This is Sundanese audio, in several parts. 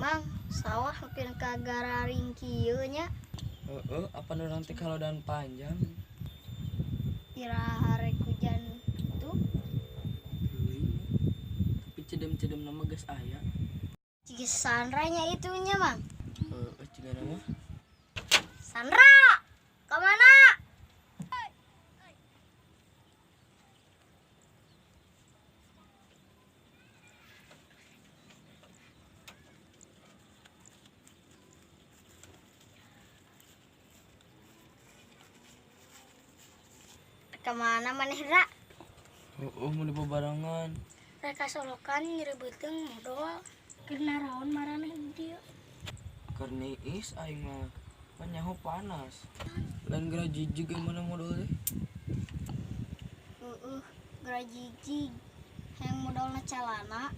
Mang, sawah hampir kagararing kieu nya. Heeh, apa urang teh kalodan panjang. Ira harek hujan tuh. Tapi cedem-cedem nama geus aya. Ciga Sandra nya itu nya, Mang. Heeh, ciga nama. Sandra, ka mana? Kemana maneh, Ra? Oh, mau dibabarengan. Reka solokan nyeri beuteung modol. Keur naraon maraneh di dieu? Keur niis aing mah. Pan nyaho panas. Lain geura jijig mana modol teh? Heeh, geura jijig. Hayang modolna calana.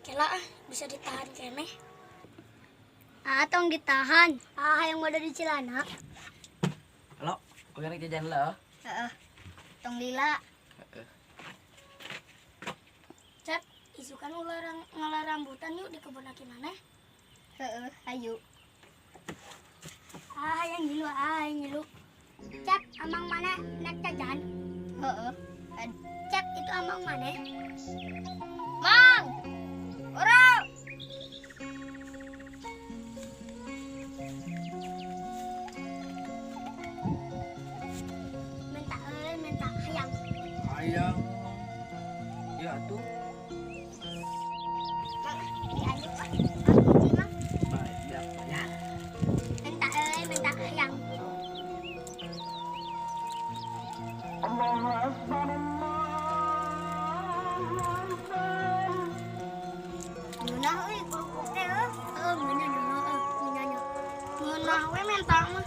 Kela ah, bisa ditahan keneh. Ah, tong ditahan. Ah, hayang modol di celana. Halo, oke rek jajan lah. Heeh. Tong lila. Cep, isukan ularang ngala rambutan yuk di kebun aki maneh. Heeh, ayo. Ah, hayang ngilu, ah, hayang ngilu. Cep, amang maneh nek jajan? Heeh. Cep, itu amang maneh. Mang. Urang. Minta hayang. Hayang. Ya tuh. Mang, dianjuk ah. Kunci, Mang. Baik, ya. Minta euy, minta hayang. Allahu Akbar, Allahu Akbar. Ngeunah euy kerupuk teh euy. Heeh, ngeunah heeh, ngeunah nya. Ngeunah we minta mah.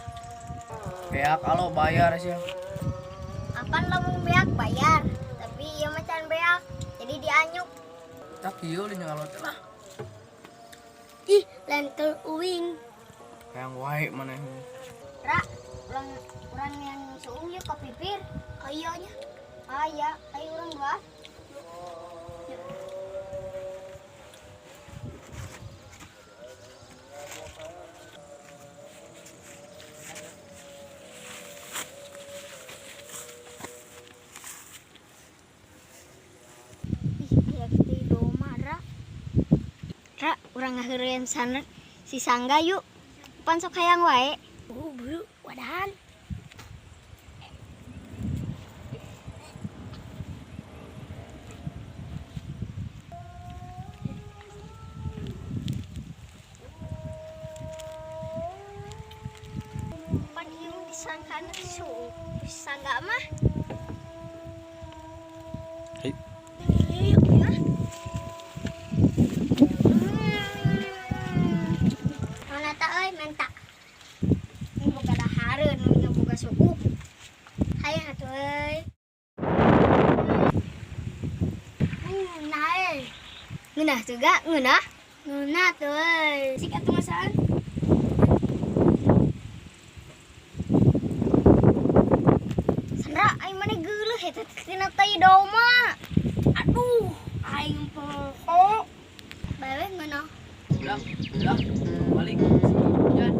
Beak kalau bayar sih. Apan lamun beak bayar, tapi ieu mah can beak, jadi dianyuk. Tak ieu li ngalot lah. Ih, lentil uing. Hayang wae maneh. Ra, urang yang suung yuk ke pipir. Aya nya. Aya, ayo urang dua. Ih, aya kitu doma, Ra. Ra, urang ngaheureun saner si Sangga yuk. Pan sok hayang wae. Buru, wadahan. Pan ieu disangkana suuk. Sangga mah. Ayo. Yuk, yuk. Mana tak euy menta. Ini boga dahareun, ini boga suuk. Hayang atuh euy. Ngeunah euy. Ngeunah tuh ga? Ngeunah? Ngeunah tuh euy. Sik atuh masaan. Sandra, aing maneh geuleuh eta teh tina tai doma. Aduh, aing poho. Bae ngeunah. Udah, udah, balik. Hujan.